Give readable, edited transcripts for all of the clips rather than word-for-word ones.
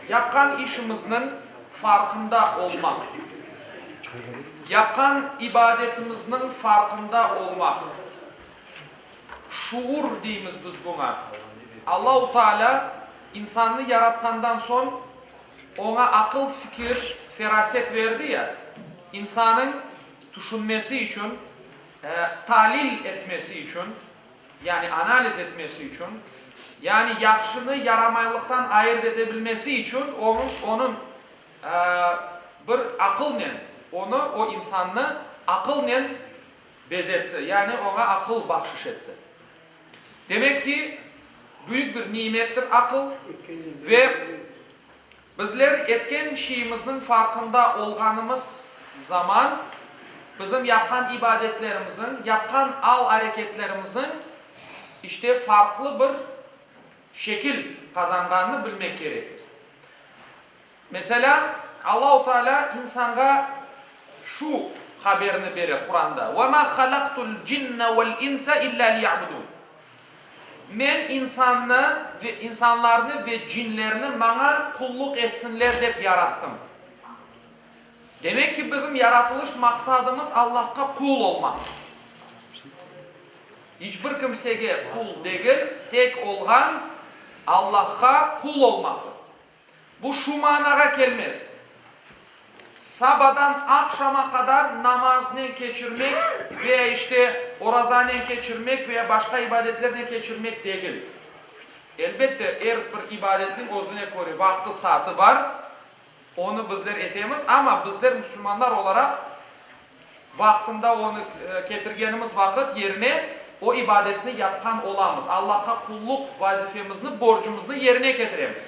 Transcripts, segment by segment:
Yapqan işimizniñ farqında olmaq. Yapqan ibadetimizniñ farqında olmaq. Şuur deymiz biz buña. Allahu Teala insannı yaratqandan soñ oña aqıl, fikir, feraset berdi ya, insanıñ tüşünmesi içün, talil etmesi içün, yani analiz etmesi içün, yani yahşını yaramaylıqtan ayırt ete bilmesi içün onıñ bir aqılnen, onı, o insannı aqılnen bezetti, yani oña aqıl bahşış etti. Demek ki, büyük bir nimettir aqıl ve Bizler etken şeyimizniñ farqında olğanımız zaman, bizim yapqan ibadetlerimizniñ, yapqan al-areketlerimizniñ, işte, farqlı bir şekil qazanğanını bilmek kerekmiz. Meselâ, Allahu Teala insanğa şu haberni bere Quranda, Ve ma halaqtul cinne vel insa illa liya'budun. Men insannı ve insanlarnı ve cinlerni maña qulluq etsinler dep yarattım. Demek ki, bizim yaratılış maqsadımız Allahqa qul olmaqtır. İç bir kimsege qul degil, tek olğan Allahqa qul olmaqtır. Bu şu manağa kelmez, sabadan aqşama qadar namaznen keçirmek veya işte orazanen keçirmek veya başqa ibadetlernen keçirmek degil. Elbette, er bir ibadetniñ özüne köre vaqtı-saatı bar, onı bizler etemiz, amma bizler musulmanlar olaraq Vaqtında onı ketirgenimiz vaqıt yerine o ibadetni yapqan olamız, Allahqa qulluq vazifemizni, borcumıznı yerine ketiremiz.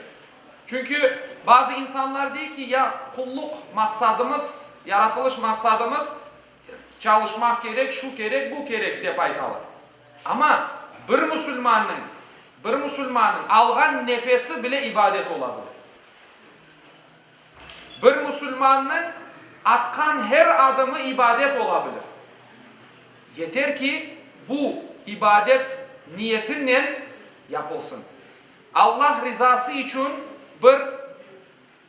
Çünki bazı insanlar dey ki, ya qulluq maqsadımız, yaratılış maqsadımız çalışmaq kerek, şu kerek, bu kerek, dep aytalar. Amma bir musulmannıñ, bir musulmannıñ alğan nefesi bile ibadet ola bile. Bir musulmannıñ atqan her adımı ibadet ola bilir. Yeter ki, bu ibadet niyetinen yapılsın. Allah rizası içün bir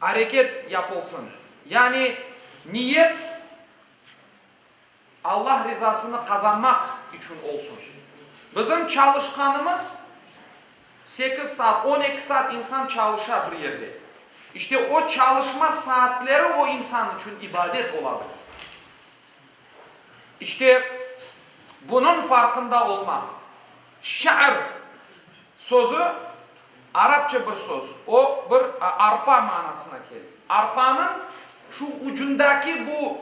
areket yapılsın. Yani niyet Allah rizasını qazanmaq içün olsun. Bizim çalışqanımız sekiz saat, 12 saat insan çalışa bir yerde. İşte o çalışma saatleri o insan içün ibadet ola bilir. İşte bunıñ farqında olmaq. Şa'r sözü arapça bir söz, o bir arpa manasına kele. Arpanıñ şu ucundaki bu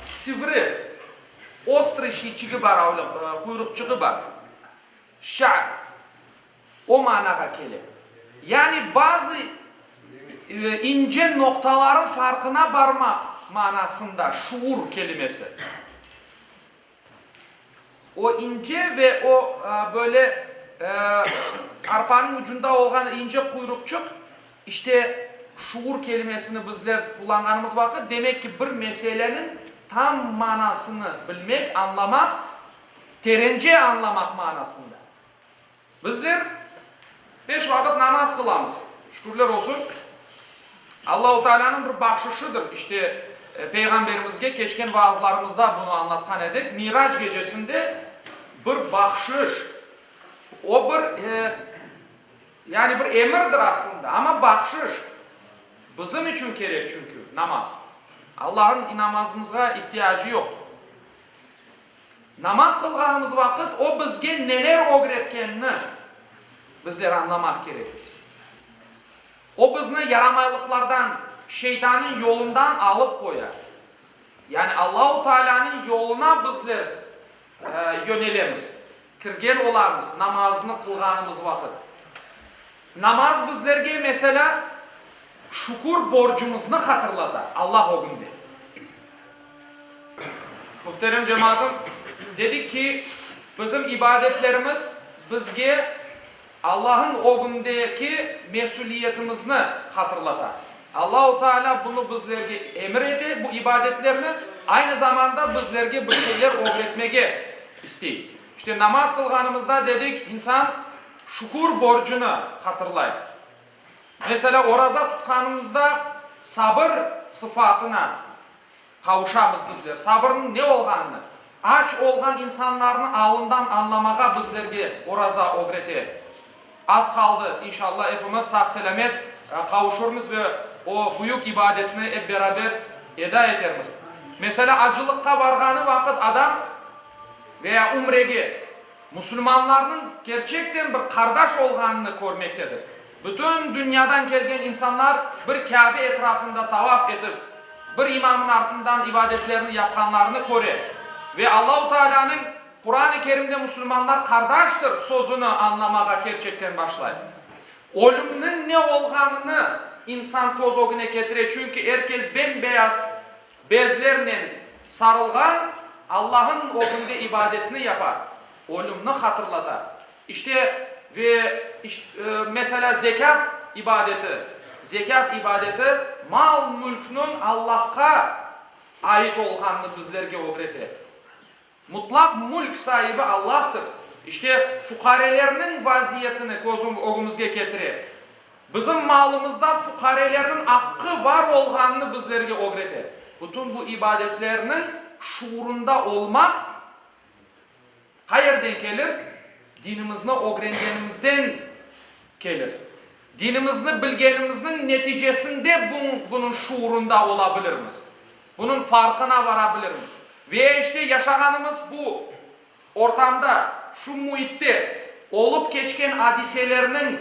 sivri, ostrıy şeyçigi bar, öyle quyruqçığı bar, şa'r, o manağa kele. Yani bazı ince noqtaların farqına barmaq manasında şuur kelimesi. O ince ve o, böyle, arpanıñ ucunda olğan ince quyruqçıq, işte, şuur kelimesini bizler qullanğanımız vaqıt, demek ki, bir meseleniñ tam manasını bilmek, añlamaq, terence añlamaq manasında. Bizler beş vaqıt namaz qılamız, şükürler olsun, Allahu Tealânıñ bir bahşışıdır, işte, Peyğamberimizge keçken vaazlarımızda bunı añlatqan edik, Mirac gecesinde bir bahşış, o bir, yani bir emirdir aslında, amma bahşış, bizim içün kerek çünki namaz, Allahnıñ namazımızğa ihtiyacı yoqtur. Namaz qılğanımız vaqıt o bizge neler ögretkenini bizler añlamaq kerekmiz. O bizni yaramaylıqlardan, şeytannıñ yolundan alıp qoya. Yani Allahu Tealânıñ yoluna bizler yönelemiz, kirgen olamız namaznı qılğanımız vaqıt. Namaz bizlerge, meselâ, şükür borcumıznı hatırlata Allah ögünde. Muhterem cemaatım, dedik ki, bizim ibadetlerimiz bizge Allah'ın ögündeki mesüliyetimizni hatırlata. Allahu Teala bunı bizlerge emir ete, bu ibadetlerni, aynı zamanda bizlerge bir şeyler ögretmege istey. İşte, namaz qılğanımızda, dedik, insan şükür borcunı hatırlay. Meselâ, oraza tutqanımızda sabır sıfatına qavuşamız bizler, sabırnıñ ne olğanını, aç olğan insanlarnıñ alından añlamağa bizlerge oraza ögrete. Az qaldı, inşallah, epimiz sağ-selâmet qavuşurmız ve o büyük ibadetni ep beraber eda etermiz. Meselâ, acılıqqa varğanı vaqıt adam veya ümrege, musulmanlarnıñ kerçekten bir qardaş olğanını körmektedir. Bütün dünyadan kelgen insanlar bir Kâbe etrafında tavaf etip, bir imamnıñ artından ibadetlerini yapqanlarını köre ve Allahu Taalânıñ Quran-ı Kerimde musulmanlar qardaştır sözüni añlamağa kerçekten başlay. Ölümniñ ne olğanını insan köz ögüne ketire, çünki er kes bem-beyaz bezlernen sarılğan, Allah'ın ögünde ibadetini yapa, ölümni hatırlata. İşte, ve, meselâ, zekât ibadeti, zekât ibadeti mal-mülkniñ Allahqa ait olğanını bizlerge ögrete. Mutlaq mülk saibi Allahtır. İşte, fuqarelerniñ vaziyetini köz ögümizge ketire. Bizim malımızda fuqarelerniñ aqqı var olğanını bizlerge ögrete. Bütün bu ibadetlerniñ şuurında olmaq qayerden kelir? Dinimizni ögrengenimizden kelir. Dinimizni bilgenimizniñ neticesinde bunıñ şuurında ola bilirmiz. Bunıñ farqına vara bilirmiz. Ve işte yaşağanımız bu ortamda, şu müitte olıp keçken adiselerniñ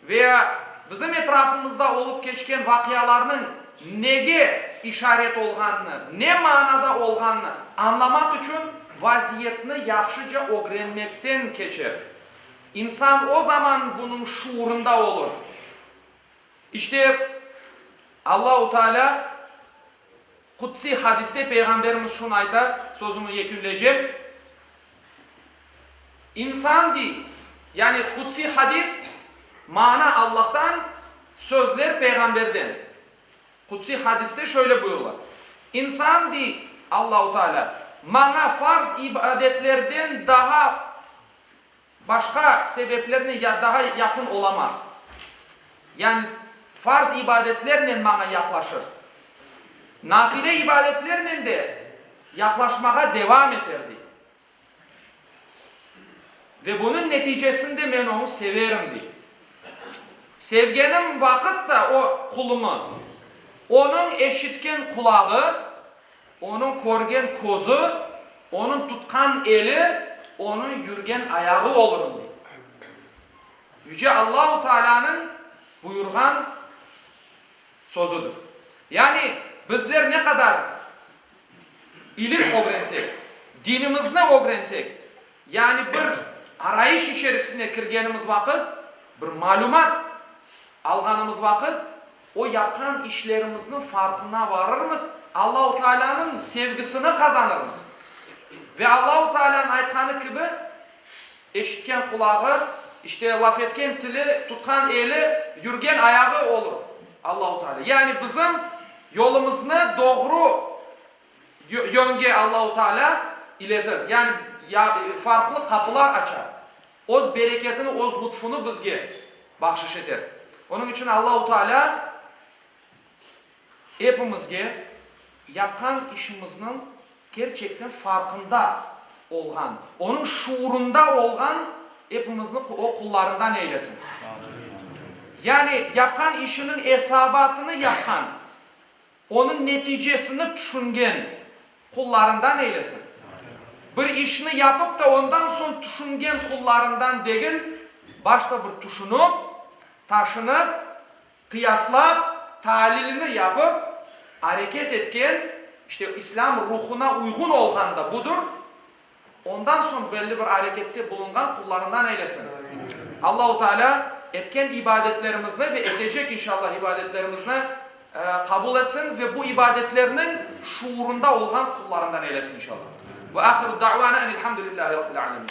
veya bizim etrafımızda olıp keçken vaqialarnıñ nege işaret olğanını, ne manada olğanını añlamaq içün vaziyetni yahşıca ögrenmekten keçer. İnsan o zaman bunıñ şuurında olur. İşte, Allahu Teala Qudsiy hadiste Peyğamberimiz şunı ayta, sözümi yekünleycem, İnsan dey, yani Qudsiy hadis, mana Allahtan, sözler Peyğamberden. Qudsiy hadiste şöyle buyurıla, İnsan, dey Allahu Teala, maña farz ibadetlerden daha Başqa sebeplernen ya daha yaqın olamaz. Yani farz ibadetlernen maña yaqlaşır. Nafile ibadetlernen de yaqlaşmağa devam eter, dey. Ve bunıñ neticesinde men onı severim, dey. Sevgenim vaqıt da o qulumı, onıñ eşitken qulağı, Onıñ körgen közü, onıñ tutqan eli, onıñ yürgen ayağı olurım, dey. Yüce Allahu Taalânıñ buyurğan sözüdir. Yani, bizler ne qadar ilim ögrensek, dinimizni ögrensek, yani bir arayış içerisine kirgenimiz vaqıt, bir malümat alğanımız vaqıt, O yapqan işlerimizniñ farqına varırmız, Allahu Taalânıñ sevgisini qazanırmız. Ve Allahu Taalânıñ aytqanı kibi, eşitken qulağı, işte, laf etken tili, tutqan eli, yürgen ayağı olur Allahu Taalâ. Yani bizim yolumıznı doğru yönge Allahu Taalâ iletir. Yani farqlı qapılar açar. Öz bereketini, Öz lutfunı bizge bahşış eter. Onıñ içün Allahu Teala epimizge yapqan işimizniñ kerçekten farqında olğan, onıñ şuurında olğan epimizni O qullarından eylesin. Yani yapqan işiniñ esabatını yapqan, Onıñ neticesini tüşüngen qullarından eylesin. Bir işni yapıp da ondan soñ tüşüngen qullarından degil, başta bir tüşünip, taşınıp, qıyaslap, talilini yapıp, areket etken, işte İslâm ruhuna uyğun olğan da budır, Ondan soñ belli bir arekette bulunğan qullarından eylesin. Allahu Teala etken ibadetlerimizni ve etecek inşallah ibadetlerimizni qabul etsin ve bu ibadetlerniñ şuurında olğan qullarından eylesin inşallah. Ve ahiru da'vana enilhamdülillahi rabbil alemin.